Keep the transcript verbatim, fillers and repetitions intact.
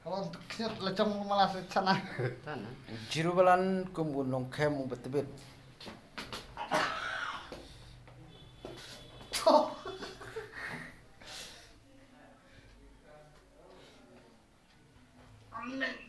Kalau untuk kisit lecong malas sana. Jirubalan kum gunung kem ubat tebit. Amen.